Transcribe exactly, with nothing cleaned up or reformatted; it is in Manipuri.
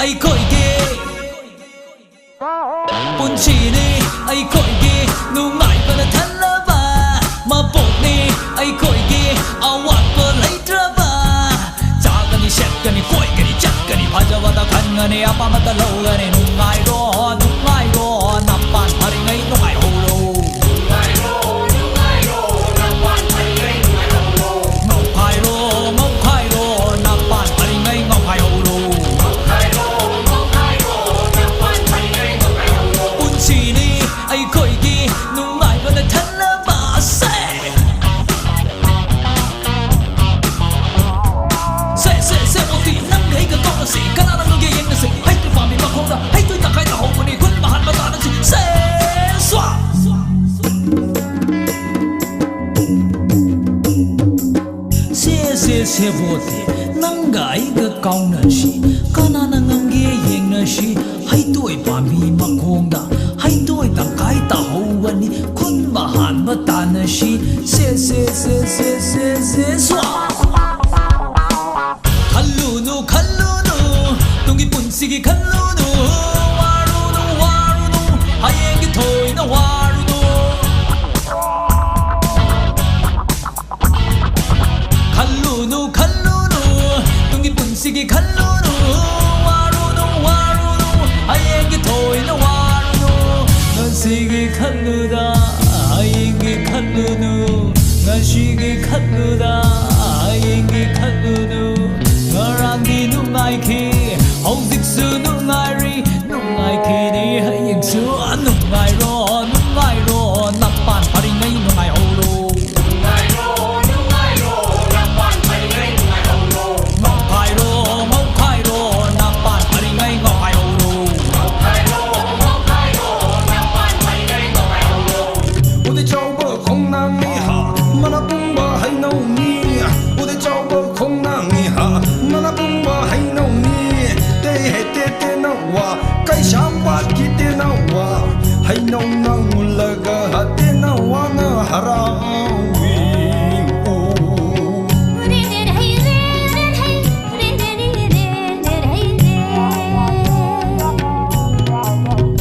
ꯑꯩꯈꯣꯏꯒꯤ ꯄꯨꯟꯁꯤꯅꯤ ꯑꯩꯈꯣꯏꯒꯤ ꯅꯨꯡꯉꯥꯏꯕꯅ ꯊꯜꯂꯕ ꯃꯄꯣꯛꯅꯤ ꯑꯩꯈꯣꯏꯒꯤ ꯑꯋꯥꯠꯄ ꯂꯩꯇ꯭ꯔꯕ ꯆꯥꯒꯅꯤ ꯁꯦꯠꯀꯅꯤ ꯀꯣꯏꯒꯅꯤ ꯆꯠꯀꯅꯤ ꯐꯖꯕꯗ ꯈꯟꯒꯅꯤ ꯑꯄꯥꯝꯕꯇ ꯂꯧꯒꯅꯤ ꯅꯨꯡꯉꯥꯏꯔꯣ ꯅꯨꯡꯉꯥꯏꯔꯣ ꯅꯄꯥꯟ ꯐꯔꯤꯉꯩ ꯅꯨꯡꯉꯥꯏꯍꯧꯔꯣ ꯉꯧꯈꯥꯏꯔꯣ ꯉꯧꯈꯥꯏꯔꯣ ꯅꯄꯥꯟ ꯐꯔꯤꯉꯩ ꯉꯧꯈꯥꯏꯍꯧꯔꯣ ꯄꯨꯟꯁꯤꯅꯤ ꯑꯩꯈꯣꯏꯒꯤ ꯅꯨꯡꯉꯥꯏꯕꯅ ꯊꯜꯂꯕ ꯁꯦ ꯁꯦ ꯁꯦ ꯁꯦ ꯑꯣꯇꯤ ꯅꯪꯒ ꯑꯩꯒ ꯀꯧꯔꯁꯤ ꯀꯅꯥꯅ ꯉꯝꯒꯦ ꯌꯦꯡꯅꯁꯤ ꯍꯩꯇꯨ ꯄꯥꯝꯕꯤ ꯃꯈꯣꯡꯗ ꯍꯩꯇꯨ ꯇꯪꯈꯥꯏ ꯇꯥꯍꯧꯕꯅꯤ ꯈꯨꯟ ꯃꯍꯥꯟ ꯃꯇꯥꯅꯁꯤ ꯁꯦ ꯁ꯭ꯋꯥ ꯁꯦ ꯁꯦ ꯁꯦꯕꯣꯠꯇꯤ ꯅꯪꯒ ꯑꯩꯒ ꯀꯥꯎꯅꯁꯤ ꯀꯅꯥꯅ ꯉꯝꯒꯦ ꯌꯦꯡꯅꯁꯤ ꯍꯩꯇꯣꯏ ꯄꯥꯝꯕꯤ ꯃꯈꯣꯡꯗ ꯍꯩꯇꯣꯏ ꯇꯪꯈꯥꯏ ꯇꯥꯍꯧꯕꯅꯤ ꯈꯨꯟꯕ ꯍꯥꯟꯕ ꯇꯥꯅꯁꯤ ꯁꯦ ꯁꯦ ꯁꯦ ꯁꯦ ꯁꯦ ꯁꯦ ꯁ꯭ꯋꯥ ꯈꯜꯂꯨꯅꯨ ꯈꯜꯂꯨꯅꯨ ꯇꯨꯡꯒꯤ ꯄꯨꯟꯁꯤꯒꯤ ꯈꯜꯂꯨꯅꯨ ꯋꯥꯔꯨꯅꯨ ꯋꯥꯔꯨꯅꯨ ꯍꯌꯦꯡꯒꯤ ꯊꯣꯏꯅ ꯋꯥꯔꯨꯅꯨ ꯈꯜꯂꯨꯅꯨ ꯈꯜꯂꯨꯅꯨ ꯇꯨꯡꯒꯤ ꯄꯨꯟꯁꯤꯒꯤ ꯈꯜꯂꯨꯅꯨ ꯋꯥꯔꯨꯅꯨ ꯋꯥꯔꯨꯅꯨ ꯍꯌꯦꯡꯒꯤ ꯊꯣꯏꯅ ꯋꯥꯔꯨꯅꯨ ꯉꯁꯤꯒꯤ ꯈꯜꯂꯨꯗ ꯍꯌꯦꯡꯒꯤ ꯈꯜꯂꯨꯅꯨ ꯉꯁꯤꯒꯤ ꯈꯜꯂꯨꯗ ꯍꯌꯦꯡꯒꯤ ꯈꯜꯂꯨꯅꯨ ꯉꯔꯥꯡꯗꯤ ꯅꯨꯡꯉꯥꯏꯈꯤ ꯍꯧꯖꯤꯛꯁꯨ ꯅꯨꯡꯉꯥꯏꯔꯤ ꯅꯨꯡꯉꯥꯏꯈꯤꯅꯤ ꯍꯌꯦꯡꯁꯨ ꯅꯨꯡꯉꯥꯏꯔꯣ ꯅꯨꯡꯉꯥꯏꯔꯣ ꯅꯄꯥꯟ ꯐꯔꯤꯉꯩ ꯅꯨꯡꯉꯥꯏꯍꯧꯔꯣ ꯅꯨꯡꯉꯥꯏꯔꯣ ꯅꯨꯡꯉꯥꯏꯔꯣ ꯅꯄꯥꯟ ꯐꯔꯤꯉꯩ ꯅꯨꯡꯉꯥꯏꯍꯧꯔꯣ ꯃꯧꯈꯥꯏꯔꯣ ꯃꯧꯈꯥꯏꯔꯣ ꯅꯄꯥꯟ ꯐꯔꯤꯉꯩ ꯉꯧꯈꯥꯏꯍꯧꯔꯣ ꯃꯧꯈꯥꯏꯔꯣ ꯃꯧꯈꯥꯏꯔꯣ ꯅꯄꯥꯟ ꯐꯔꯤꯉꯩ ꯉꯧꯈꯥꯏꯍꯧꯔꯣ ꯎꯗꯤ ꯆꯥꯎꯕ ꯈꯣꯡꯅꯥꯡꯅꯤ ꯍꯥ ꯃꯅꯥ ꯄꯨꯡꯕ ꯍꯩꯅꯧꯅꯤ ꯎꯗꯤ ꯆꯥꯎꯕ ꯈꯣꯡꯅꯥꯡꯅꯤ ꯍꯥ ꯃꯅꯥ ꯄꯨꯡꯕ ꯍꯩꯅꯧꯅꯤ ꯇꯦ ꯍꯦ ꯇꯦ ꯇꯦ ꯅꯧꯋꯥ ꯀꯩꯁꯥꯝꯄꯥꯠꯀꯤ ꯇꯦ ꯅꯧꯋꯥ ꯍꯩꯅꯧꯅꯤ